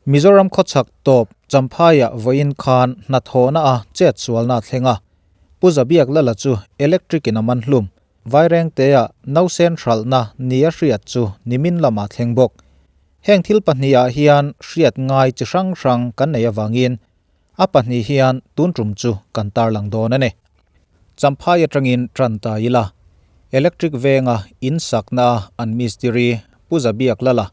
Mizoram khawchhak tawp Champhaiah vawiin khan hnathawhna a chet sualna a thleng a, Pu Zabiak Lala chu electric in a man hlum. Vairengtea nausen hralhna nia hriat chu nimin lamah thleng bawk. Heng thil pahnihah hian hriat ngai chi hrang hrang kan nei avangin a pahnih hian tun tum chu kan tarlang dawn a ni. Champhai atangin tan ta ila, Electric venga in sakna a an mistiri Pu Zabiak Lala,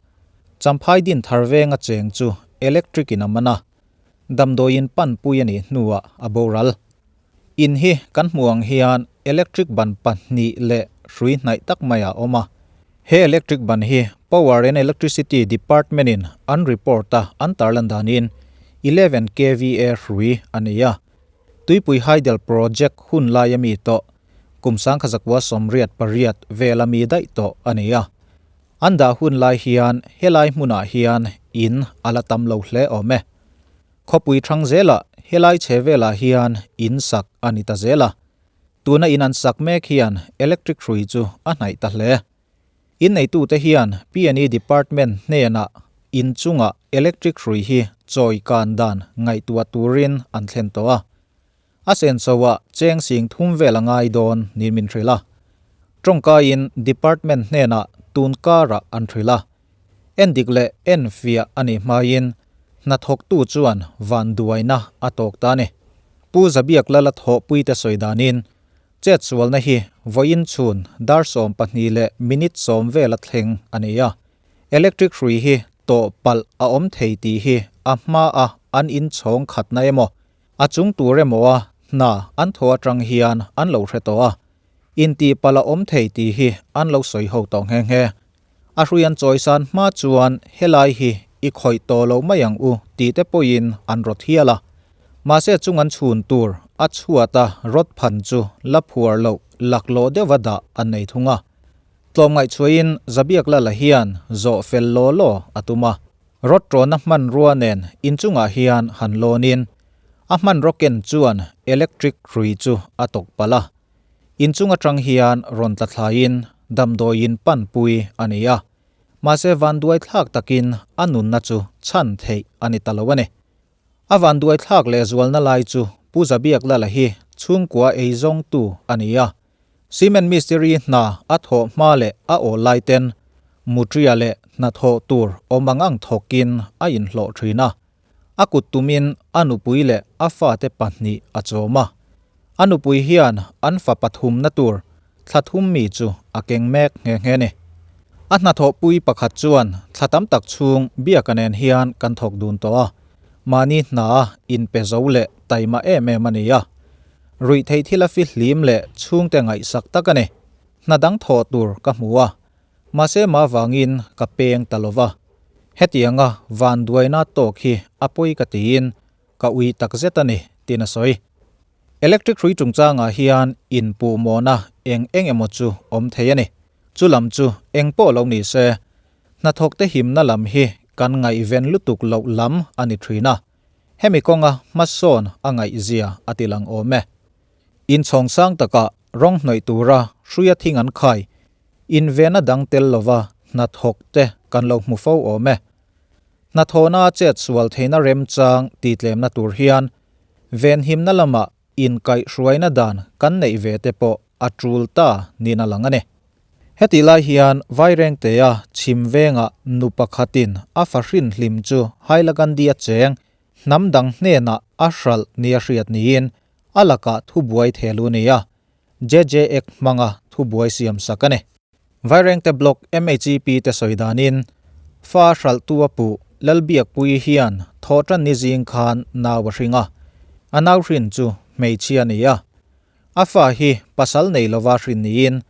Champhai din thar venga cheng chu electric in a man a, damdawiin panpui a nih hnuah a boral. In hi kan hmuh ang hian electric ban pahnih leh hrui hnaih tak mai a awm a. He electric ban hi Power and Electricity Department in an report a an tarlan danin 11 kva hrui a nei a. Tuipui Hydel Project hun lai ami tawh kum sangkhazakua 88 vel ami daih tawh a ni a. An dah hun lai hian helai hmunah hian in a la tam lo hle awm e. Khawpui thang zelah helai chhe velah hian in sak a ni ta zel a. Tuna in an sak mek hian electric hrui chu a hnaih ta hle. In neitute hian PNE department hnenah in chunga electric hrui hi chawi kan dan ngaihtuah turin an thlen tawh a. A senso ah cheng sing thum vel a ngai dawn niin min hrilh a. Tawngkaiin department hnenah tun karah an hrilh a. Endik leh enfiah a nih hmain hnathawktu chuan vanduaina a tawk ta a ni. Pu Zabiak Lala thawhpuite sawi danin chetsualna hi vawiin chhun dar 12 leh minute 10 vela thleng a ni a. Electric hrui hi tawh palh a awm thei tih hi a hmaa an inchhawng khatna emaw A chung tur emaw a hna an thaw atang hian an lo hre tawh a, intih palh a awm thei tih hi an lo sawi ho tawh nghe nghe. A hrui an chawisan hma chuan helai hi i khawih tawh lo mai ang u tih te pawhin an rawt hial a. Mahse chung an chhun tur a chhuat a rawt phan chu la phuar loh laklawh deuha dah an nei thung a. Tlawmngaihchhuahin Zabiak Lala hian zawh fel law law a tum a. Rod tawna hmanrua nen inchungah hian han lawnin a hmanraw ken chuan electric hrui chu a tawk palh a. Inchung atang hian rawn tla thlaiin damdawiin panpui a ni a. Mahse vanduai thlak takin a nunna chu chhan theih a ni ta lo a ni. A vanduai thlak lehzualna lai chu Pu Zabiak Lala hi chhungkua eizawngtu a ni a. Cement mistiri hna a thawh hma leh a aw lai ten mutria leh hnathawh tur awm ang ang thawkin a inhlawh thin a. A kut tumin a nupui leh a fate pahnih a chawm a. A nupui hian an fa pathumna tur thla thum mi chu a keng mek nghe nghe ni. A hnathawhpui pakhat chuan thla tam tak chhung biaka nen hian kan thawk dun tawh a, mahni hna inpe zo leh taima em em a ni a. Ruih theih thil a fihlim leh chhungte ngaihsak tak a ni. Hna dang thawh tur ka hmu a, mahse mah vangin ka peng ta lo va. Hetianga vanduaina tawk hi a pawi ka tiin ka ui tak zet a ni, tiin a sawi. Electric hrui chungchangah hian inpuhmawhna eng eng emaw chu awm thei a ni. Chu lam chu eng pawh lo ni se, hnathawkte himna lam hi kan ngaihven lutuk loh lam a ni thin a. Hemi kawnga hmasawn a ngaihzia a ti lang awm e. Inchhawng sang takah rawng hnawih tura hruia thing an khai, invena dang tel lova hnathawk te kan lo hmu fo awm e. Hnathawhna chet sual theihna remchang titlemna tur hian venhimna lamah inkaihhruaina dan kan neih ve te pawh a tul ta niin a lang a ni. Hetih lai hian Vairengtea chhim vengah nu pakhatin a fa hrinhlim chu Hailakandi a cheng hnam dang hnenah a hralh nia hriat niin a lakah thubuai thel u nia JJ Ek hmanga thubuai siam sak a ni. Vairengte Block MHEP te sawi danin fa hralhtu a puh Lalbiakpuii hian thawhtan ni zing khan nau a hring a, a nau hrin chu hmeichhia a ni a. A fa hi pasal nei lova hrin niin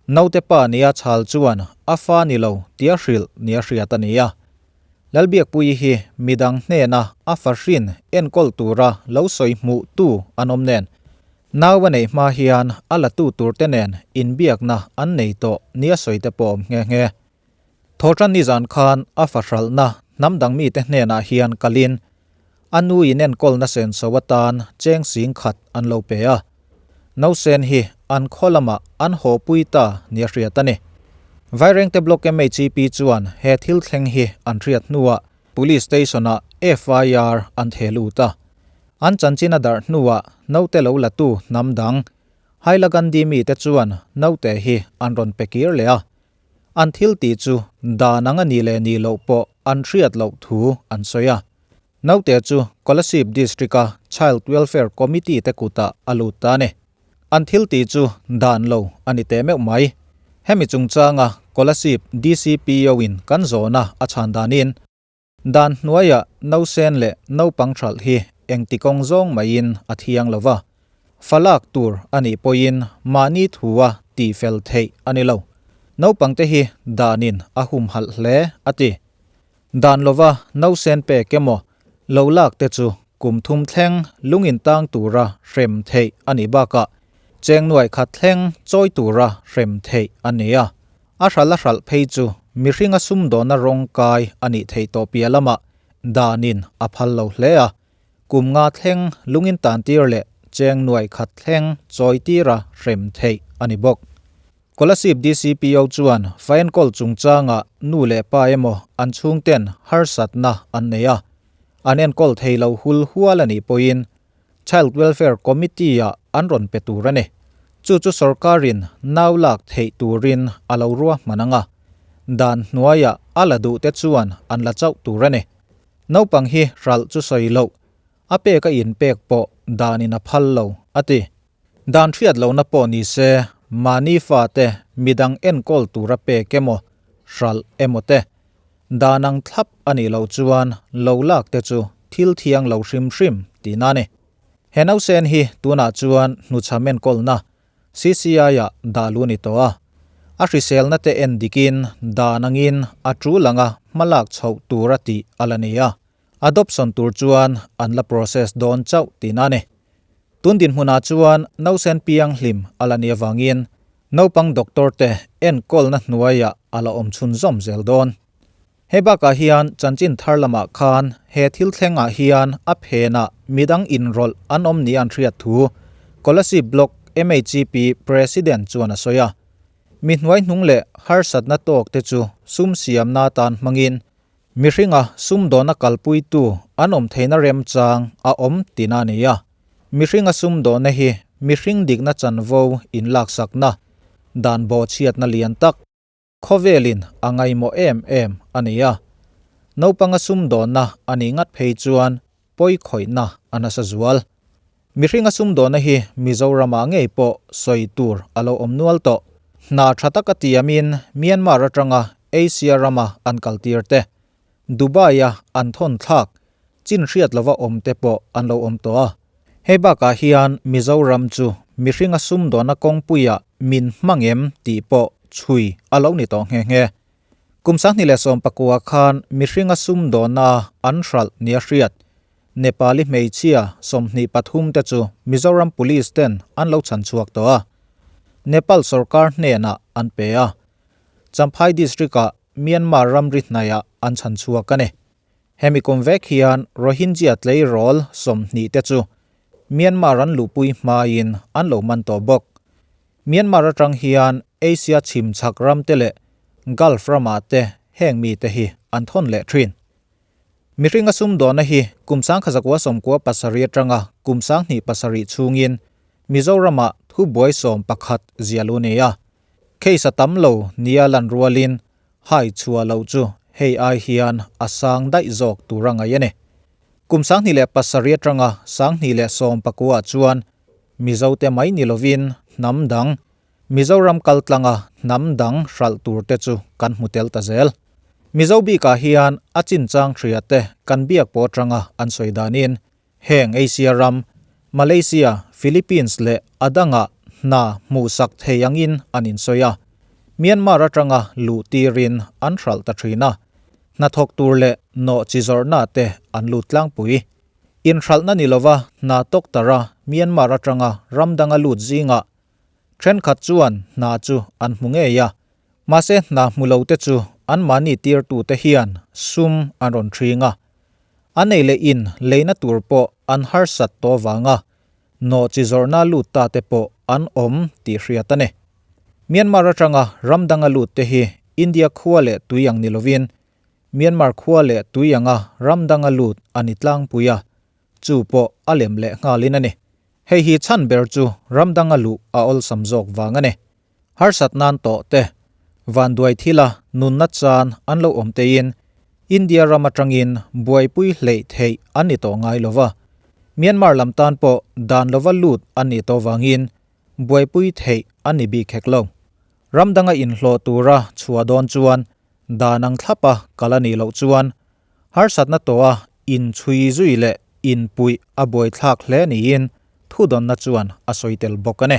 naute pa nia chhal chuan a fa ni lo tia hrilh nia hriat a ni a. Lalbiakpuii hi midang hnena a fa hrin enkawl tura lo sawi hmuh tu an awm nen Nau a neih hma hian a latu turte nen inbiakna an nei tawh nia sawi te pawh awm nghe nghe. Thawhtan nizan khan a fahralhna hnam dang mite hnenah hian kalin a nu inenkawlna senso atan cheng sing khat an lo pe a. Nausen hi an khaw lamah an hawpui ta nia hriat a ni. Vairengte Block MHEP chuan he thil thleng hi an hriat hnuah. Police Station-ah FIR an theh lut a. An chanchin a darh hnuah naute lo latu hnam dang Hailakandi mite chuan naute hi an rawn pe kir leh a. An thil tih chu dan ang a nih leh nih loh pawh an hriat loh thu an sawi a. Naute chu Kolasib District-a Child Welfare Committee te kutah a lut ta a ni. An thil tih chu dan lo a ni teh meuh mai. Hemi chungchanga Kolasib DCPO-in kan zawhna a chhan danin, Dan hnuaiah nausen leh naupang hralh hi engti kawng zawng maiin a thiang lo va, fa lak tur a nih pawhin mahni thua tihfel theih a ni lo. Naupangte hi danin a humhalh hle a ti. Dan lova nausen pek emaw lo lak te chu kum thum thleng lungin tang tura hrem theih a nih bakah cheng nuai khat thleng chawi tura hrem theih a ni a. A hralh a hralh phei chu mihringa sumdawnna rawng kai a nih theih tawh piah lamah danin a phal lo hle a, kum nga thleng lungin tan tir leh cheng nuai khat thleng chawi tira hrem theih a ni bawk. Kolasib DCPO chuan fa enkawl chungchangah nu leh pa emaw an chhungten harsatna an nei a, an enkawl thei lo hul hual a nih pawhin Child Welfare Committee-ah an rawn pe tur a ni. Chu chu sorkarin nau lak theih turin a lo ruahman ang a, dan hnuaiah a la duhte chuan an la chauh tur a ni. Naupang hi hralh chu sawi loh, a pek a inpek pawh danin a phal lo, a ti. Dan hriat lohna pawh ni se, mahni fate midang enkawl tura pek emaw, hralh emaw te, dan ang thlap a nih loh chuan lo lak te chu thil thiang lo hrim hrim tihna a ni. He nausen hi tunah chuan hnuchham enkawlna CCI-ah dah lu a ni tawh a, a hriselna te en dikin dan angin a tul anga hmalak chhoh tur a tih a la ni a. Adoption tur chuan an la process dawn chauh tihna a ni. Tun dinhmunah chuan nausen piang hlim a la nih avangin naupang doctor te enkawlna hnuaiah a la awm chhunzawm zel dawn. Hei bakah hian chanchin thar lamah khan he thil thlengah hian a phenah midang inrawlh an awm nia an hriat thu Kolasib Block MHP President chuan a sawi a. Mi hnuaihnung leh harsatna tawk te chu sum siamna atan hmangin Mihringa sumdawna kalpuitu an awm theihna remchang a awm tina a ni a. Mihringa sumdawna hi mihring dikna chanvo inlaksakna, dan bawhchhiatna lian tak, khawvelin a ngaihmawh em em a ni a. Naupanga sumdawna a nih ngat phei chuan pawi khawihna a nasa zual. Mihringa sumdawna hi Mizoramah ngei pawh sawi tur a lo awm nual tawh. Hna tha taka tiamin Myanmar atanga Asia rama an kaltir te, Dubai-a an thawn thlak, chin hriat lova awm te pawh an lo awm tawh a. Hei bakah hian Mizoram chu mihringa sumdawna kawngpuiah min hmang em tih pawh chhui a lo ni tawh nghe nghe. Kum 2019 khan mihringa sumdawna an hralh nia hriat Nepali hmeichhia 23 te chu Mizoram Police ten an lo chhan chhuak tawh a, Nepal sorkar hnenah an pe a. Champhai District-ah Myanmar ramri hnaiah an chhan chhuak a ni. Hemi kum vek hian Rohingya tleirawl 20 te chu Myanmar an luhpui hmain an lo man tawh bawk. Myanmar atang hian Asia chhim chhak ram te leh Gulf ramah te heng mite hi an thawn leh thin. Mihringa sumdawna hi kum 1997 atanga kum 2007 chhungin Mizoramah thubuai 11 zial u ni a. Case a tam lo nia lan rualin hai chhuah loh chu hei ai hian a sang daih zawk tur a ngaih a ni. Kum 2007 atanga 2019 chuan Mizote mai ni lovin hnam dang, Mizoram kaltlanga hnam dang hralh tur te chu kan hmu tel ta zel. Mizo bikah hian a chinchang hria te kan biak pawh atanga an sawi danin heng Asia ram, Malaysia, Philippines leh a dangah hna hmuhsak thei angin an insawi a. Myanmar atanga luh tirin an hralh ta thin a, hnathawk tur leh nawh chi zawrhna te an lut tlangpui. Inhralhna ni lova hna tawktara Myanmar atanga ram danga lut zingah thenkhat chuan hna chu an hmu ngei a, mahse hna hmu lo te chu anmahni tirtute hian sum an rawn thring a, an ei leh in leina tur pawh an harsat tawh vanga nawh chi zawrhna lut ta te pawh an awm tih hriat a ni. Myanmar atanga ram danga lut te hi India khua leh tui ang ni lovin. Myanmar khua leh tui anga ram danga lut a ni tlangpui a, chu pawh a lem leh nghalin a ni. Hei hi chhan ber chu ram danga luh a awlsam zawk vang a ni. Harsat nan tawh te, vanduai thila nunna chan an lo awm teiin India ram atangin buaipui hleih theih an ni tawh ngai lova. Myanmar lam tan pawh dan lova lut an nih tawh vangin buaipui theih an ni bik hek lo. Ram danga inhlawh tura chhuah dawn chuan dan ang thlapa kal a nih loh chuan harsatna tawha inchhui zui leh inpuih a buaithlak hle niin thudawnna chuan a sawi tel bawk a ni.